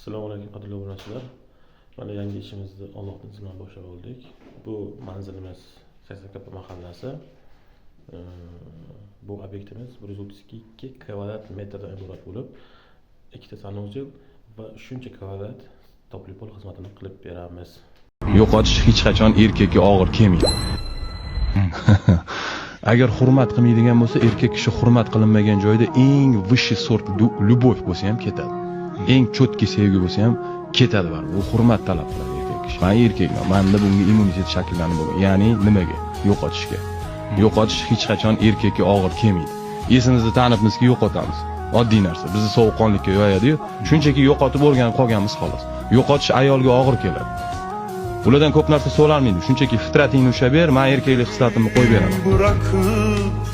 Assalomu alaykum, qadrli obunachilar. Mana, yangi ishimizni Allohning izni bilan boshlab oldik. Bu manzilimiz Sasakapi mahallasi. Bu obyektimiz 132 kvadrat metrdan iborat bo'lib, ikkita санузел va shuncha kvadrat тёплый пол xizmatini qilib beramiz. Yo'qotish hech qachon erkakka og'ir kelmaydi. Agar hurmat qilmaydigan bo'lsa, erkak kishi hurmat qilinmagan joyda eng высший сорт любовь bo'lsa ham ketadi. Eng чёткий sevgi bo'lsa ham ketadi baribir. U hurmat talab qiladi erkak kishi. Man erkakman, manda bunga immunitet shakllanib bo'lgan. Ya'ni nimaga? Yo'qotishga. Yo'qotish hech qachon erkakka og'ir kelmaydi. Esimizda tanibmizki, yo'qotamiz. Oddiy narsa. Bizni sovuqqonlikka yoyadi-yu, shunchaki yo'qotib o'rganib qolganmiz, xolos. Yo'qotish ayolga og'ir keladi. Ulardan ko'p narsa so'ralmaydi. Shunchaki fitratingni ushlab ber, man erkaklik hislatimni qo'yib beraman. Bırakıp